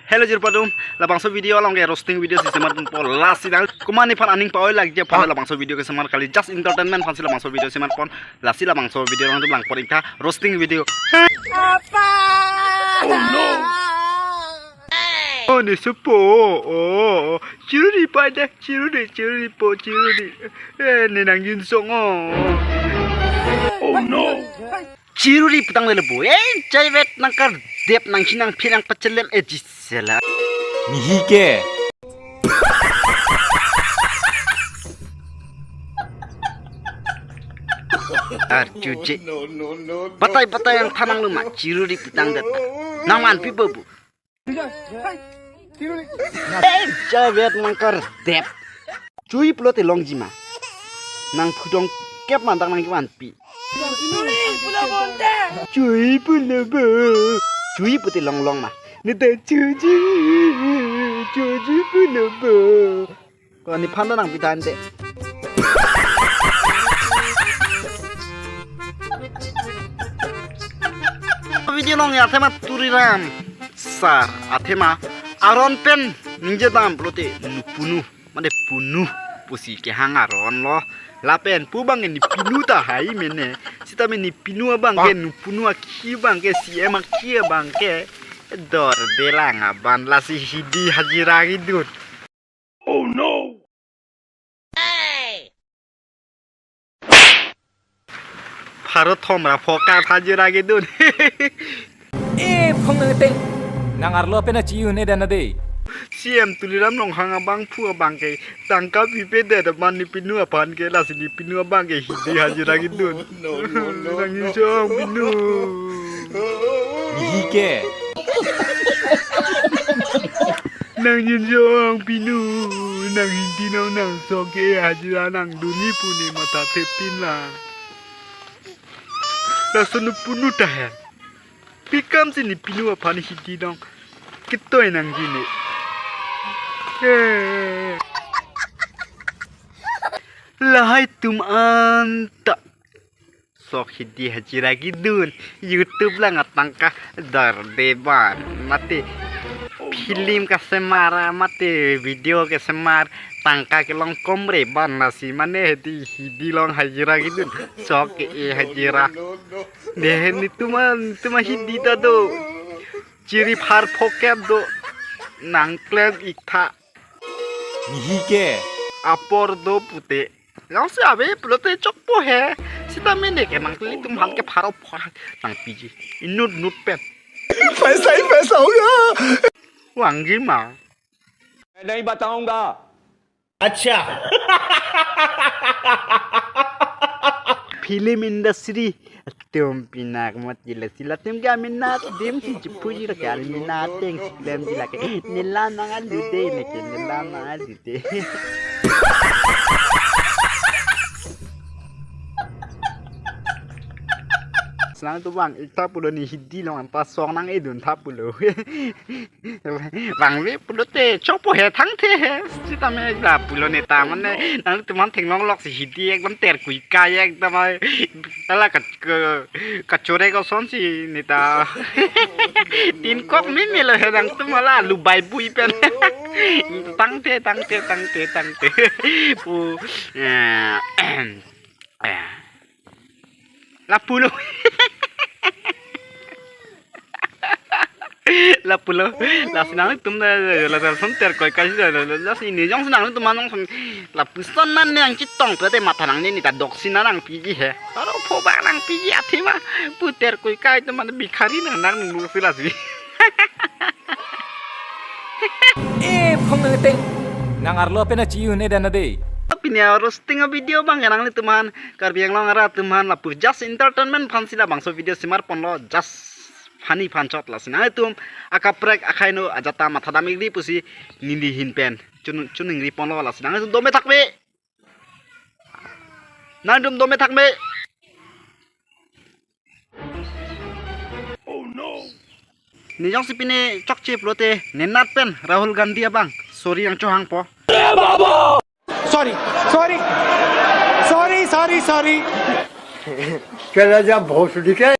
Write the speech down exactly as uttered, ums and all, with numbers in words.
Hello jirpo atum, labangso video along ke roasting video si semar ponpo, lasi nang komat nephan aning pa-oi lake aphan labangso video ke semar kali, just entertainment aphan si labangso video semar pon, lasi labangso video along atum lang pon ik tha roasting video. Oh, ne supo, oh, oh, oh. Chiruri pada, chiruri, chiruri po, chiruri. Eh, ne nang yun song, oh. Oh no. Chiruri putang le bo. Eh, chai vet nang kardep nang hinang phinang pachelem eh jisela. Nihi ke. Arjuje. Batai batai nangthan nangluma chiruri putang det. Nang manpi babu. Eh, chai vet nang kardep. Chui pulote longji ma. Nang phu tongkep ma dak nang kevanpi. Chui pulo bo. Chui pute longlong ma. Neta chuji. Chuji pulo bo. Ko nephan ta nangpi tha ante. Video along ya athema Tuliram sir, athema aron pen ningje dam pulote nupunu, mane punu pusi kehang aron lo. Lapen pu abang ke nepinu tahai mene. Sitame nepinu abang ke nupunu akhi abang ke C M akhi abang ke dorde lang aban, lasi hidi hajira kedun. Oh no! Pharo thom ra pho kar hajira kedun. Eh, phong nang teng. Nang arlo pen achi un-e dan ade. C M Tuliram Ronghang abang phu abang ke tangka pipe det aban nepinu aphan ke, lasi nepinu abang ke hidi hajira kedun. No, no, no, nang no. Yun song pinu. Nihi ke. Nang yun song pinu, nang hidi nang nang sok ke hajira nangdunji pu ne matha thepin lang. Laso nupunu tahai. Pi kam si nepinu aphan hidi nang ketoi nangji ne. Eh. Lahai atum anta sok hidi hajira kedun, YouTube lang atangka dorde ban, mate film kasemar, mate video kesemar, tangka kelong komre ban, lasi mane hidi hidi along hajira kedun, sok ke-e hajira. Deh, netum a, netum a hidi ta do. Chiri phar phokep do. Nangklem ik tha. Nihi ke. Apor do pute. Jongsi ave pulote chokpo he. Sitame ne ke nangkeli atum aphan ke pharo pho nangpiji. Inut nut pen. Paisa hi paisa hoga. Vangji ma. मैं नहीं बताऊंगा। अच्छा। Film industry atum pinak mot jila sila atum ke aminat dim si chipu jila ke aminat teng si klem jila ke. Nila nang alu de lake, nila nang alu de. Senang tu bang, ik tha pulo ne hidi along anta sok nang-edun tha pulo. Vangve pulote chokpo he, thangthe he. Sitame la pulo ne ta mane nangtum aphan theklong lok si hidi ekdom terkui kai ekdom ai. Hala ka, ka, kachore koson si ne ta. Tin kok meme lo he nangtum hala lubai bui pen. Thangthe, thangthe, thangthe, thangthe. Pu, eh, eh. La pulo. La pulo. Lasi nangtum da, la son terkoi kai da, lasi ne jongsi nangtum anong son. Lapuson nang ne nangchetong pulote matha nang ne ne ta doksi nangpiji he. Pharo pho ba nangpiji athema. Pu terkoi kai atum mane bikhari nang nang nung si lasi. Eh, phong nang teng. Nang arlo pen achi un-e dan ade. Pini a roasting a video abang ke nanglitum aphan, Karbi Anglong arat atum aphan lapu just entertainment aphan si labangso video semar ponlo, just funny aphan chot, lasi nangtum akaprek akhai no ajat ta matha dam ikri pusi neli ahin pen chun, chuningri ponlo, lasi nangtum dome thakbe. Nangtum dome thakbe. Ne jongsi pine chokche pulote nenat pen Rahul Gandhi abang sorry nangchohangpo. Sorry, sorry, sorry, sorry, sorry. चला जा भोसड़ी के।